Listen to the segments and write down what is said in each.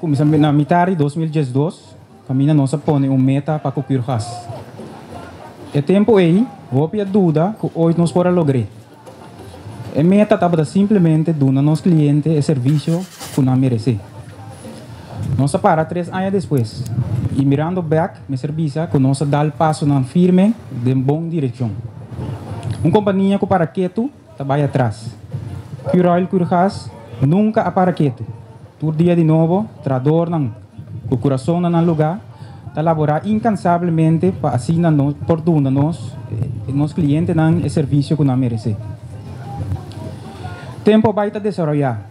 kuminsá na mitar di 2012, kaminda nos a pone un meta pa ku Curgas. E tempu ei, hopi a duda ku ooit nos por a logr'é. E meta tabata simplemente duna nos kliente e servisio ku nan meresé. Nos a para 3 aña despues i, mirando bèk, mester bisa ku nos a dal pasonan firme den bon direkshon. Un kompania ku para ketu ta bai atras. Curoil Curgas nunka a para ketu. Tur dia di nobo, trahadónan ku kurason na nan lugá, ta laborá inkansablemente pa asina nos por duna nos klientenan e servisio ku nan meresé. Tempu a bai ta desaroyá.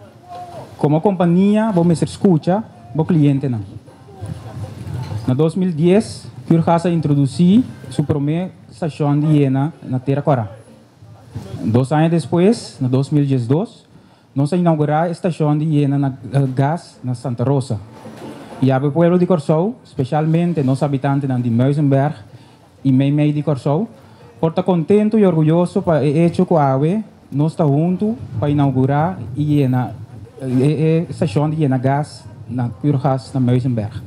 Komo kompania, bo mester skucha bo klientenan. Na 2010, Curgas a introdusí su promé stashon di yena na Tera Kòrá. 2 aña despues, na 2012, nos a inougurá e stashon di yena na gas na Santa Rosa. I e pueblo di Kòrsou, spesialmente nos habitantenan di Muizenberg i meimei di Kòrsou, por ta kontentu i orguyoso pa e echo ku awe nos ta huntu pa inougurá e yena e stashon di yena gas na Curgas na Muizenberg.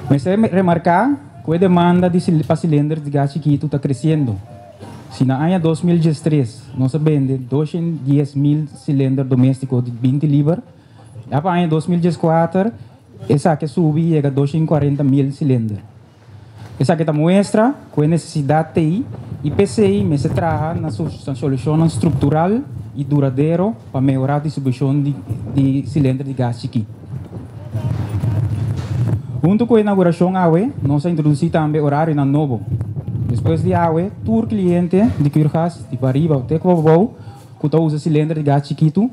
Mester remarká ku e demanda di pa silinder di gas chikitu ta kresiendo. Si na aña 2013 nos a bende 210 mil silinder doméstiko di 20 liber, ya pa aña 2014 esaki a subi i yega 240 mil silinder. Esaki ta muestra ku e nesesidat t'ei i p'esei mester traha na solushon struktural i duradero pa mehorá distribushon di silinder di gas chikí. Huntu ku e inougurashon awe, nos a introdusí tambe orarionan nobo. Despues di awe, tur kliente di Curgas di pariba te pabou ku ta usa silinder di gas chikitu,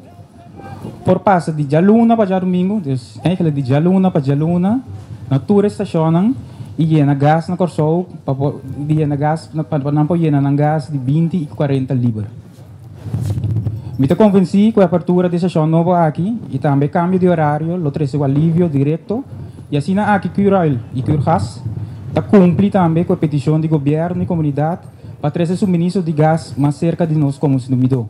por pasa di djaluna pa djadumingu, dus eigenlijk di djaluna pa djaluna, na tur stashonnan i yena gas na Kòrsou, pa yena gas, pa nan por yena nan gas di 20 i 40 liber. Mi ta konvensí ku e apertura di stashon nobo aki i tambe kambio di orario lo trese un alivio direkto i asina aki Curoil i Curgas ta kumpli tambe ku e petishon di gobièrnu i komunidat pa trese suministro di gas mas serka di nos konsumidó.